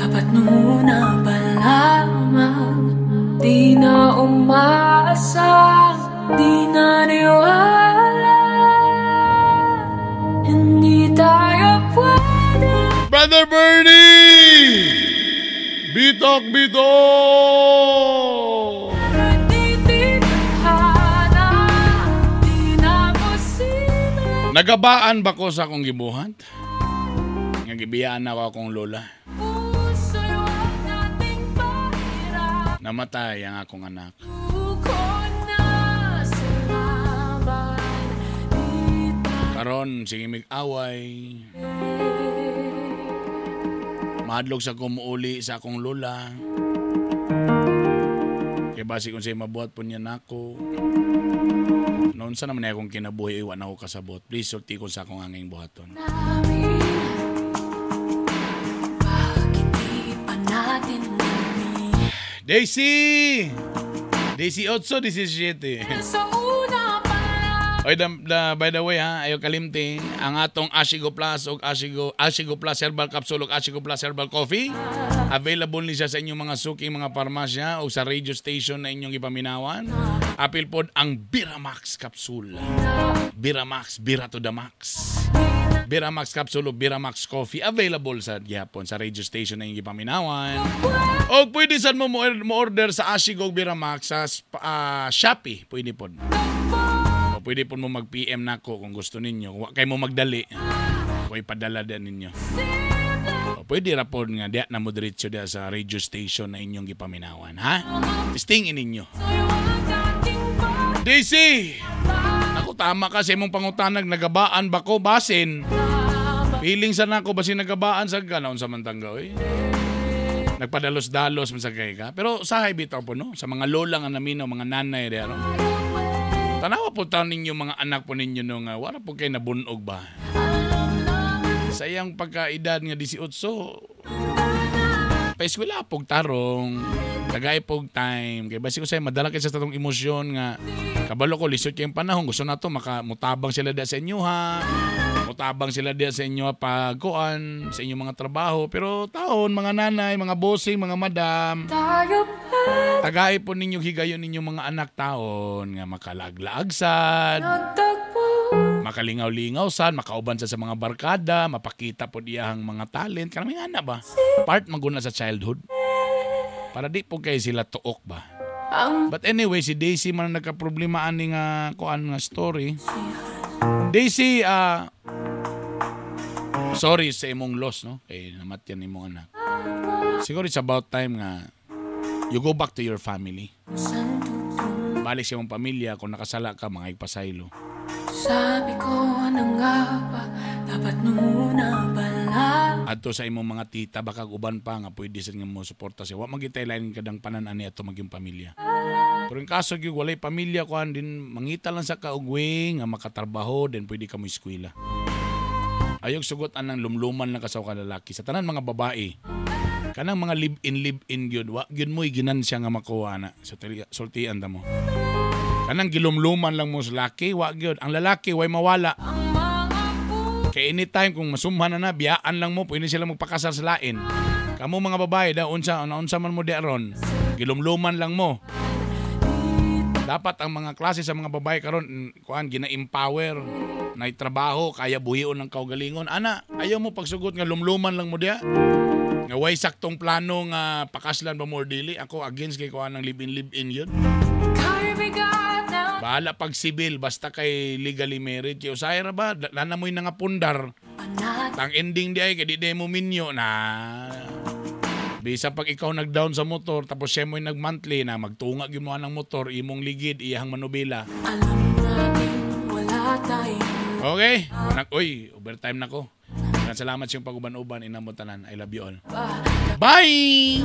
Dapat nung una pa lamang, di na umaasa, di na niwala. Hindi tayo pwede. Brother Bernie! Bitok, bitok! Di tadhana, di na posible. Nagabaan ba ko sa akong gibuhat? Nga gibiyaan ako akong lola. Puso'y huwag nating pahirapan. Namatay ang akong anak. Ko na sa laban. Di Karon sige mig-away. Mahadlok sa kumuuli sa akong lola. Kaya basi kung sa'yo mabuhat po niya nako. Noon sa naman akong kinabuhi, iwan ako kasabot. Please, sulti ko sa akong anging buhaton. namin. Bakit di pa natin nami? Daisy! Daisy 8, 17. Sa una pa lang. Oy, by the way ha, ayaw kalimti, ang atong Ashigo Plus o Ashigo Plus Herbal Capsule o Ashigo Plus Herbal Coffee, available ni siya sa inyong mga suking mga parmasya o sa radio station na inyong ipaminawan. Apil pod ang Biramax Capsule. Biramax, Bira to the max. Biramax Capsule o Biramax Coffee available sa gyapon sa radio station na inyong ipaminawan. O pwede sad mo mo-order sa Ashigo Biramax sa Shopee, pwede pod. O pwede po mo mag-PM nako kung gusto ninyo. Kung wa kay mo magdali, kung ipadala din ninyo. O pwede ra pod nga diya na mo diretso diya sa radio station na inyong gipaminawan, ha? Testingin ninyo. Daisy! Ako, tama ka sa imong pangutanag, nagabaan ba ko? Basin. Feeling sa nako, basin nagabaan sa ganaon sa mantangga, oy. Nagpadalos-dalos man sa kay ka. Pero sahay bitaw po, no? Sa mga lola nga naminaw, mga nanay, diya, no? Tanawa po taon ninyo mga anak po ninyo no nga wala po kay nabunog ba. Sa iyang pagkaedad nga 18, paeskwela pog tarong, tagay pog time. Kay basi ko say madala kay sa tatong emosyon nga kabalo ko lisod kayong panahon, gusto nato maka mutabang sila diya sa inyo ha. Mutabang sila diya sa inyo pag kuan sa inyong mga trabaho, pero taon mga nanay, mga bossing, mga madam, Tayo pa tagay po ninyo higayon ninyong mga anak taon nga makalaglaag sad, nagtagpo. Makalingaw-lingaw sad, makauban sa mga barkada, mapakita po iyahang mga talent. Kanang mga anak ba? Part maguna sa childhood. Para di po kay sila tuok ba? Ang But anyway, si Daisy man ang nagka-problema ani nga kuan nga story. Daisy, sorry sa imong loss, no? Kay namatyan imong anak. Siguro it's about time nga you go back to your family. Balik sa imong pamilya, kung nakasala ka, mga igpasaylo. Sabi ko na nga ba, dapat nung una pa lang. Adto sa imong mga tita, baka uban pa nga pwede sa nga mo suporta siya. Wa magitay lain kadang panan ani ato maging pamilya. Pero in kaso gyud walay pamilya kuan din mangita lang sa kaugwing nga makatrabaho, then pwede ka mo eskwela. Ayog sugot anang lumluman lang ka sa lalaki. Sa tanan mga babae, kanang mga live-in gyud, wa gyud mo'y ginansya nga makuha na. Sa sultian ta mo. Kanang gilumluman lang mo sa laki, wa gyud. Ang lalaki way mawala. Kay anytime kung masumhan na na, biyaan lang mo, pwede sila magpakasal sa lain. Kamo mga babae, da unsa unsa man mo di aron, gilumluman lang mo. Dapat ang mga klase sa mga babae karon kuan gina-empower, nay trabaho, kaya buhion ng kaugalingon. Ana, ayaw mo pagsugot nga lumluman lang mo diya. Nga way saktong plano nga pakaslan ba mo or dili. Ako against kay kuan ng live-in yun. Bahala pag civil, basta kay legally married. Kay usahay ra ba, nana mo'y nangapundar. Tang ending di ay, kay di di mo minyo na. Bisa pag ikaw nag-down sa motor, tapos siya mo'y nag-monthly na magtunga gyud mo ng motor, imong ligid, iyahang manubila. Alam natin, wala tayong Okay? Uy, overtime na ko. Salamat sa iyong pag-uban-uban. Inamot tanan. I love you all. Bye!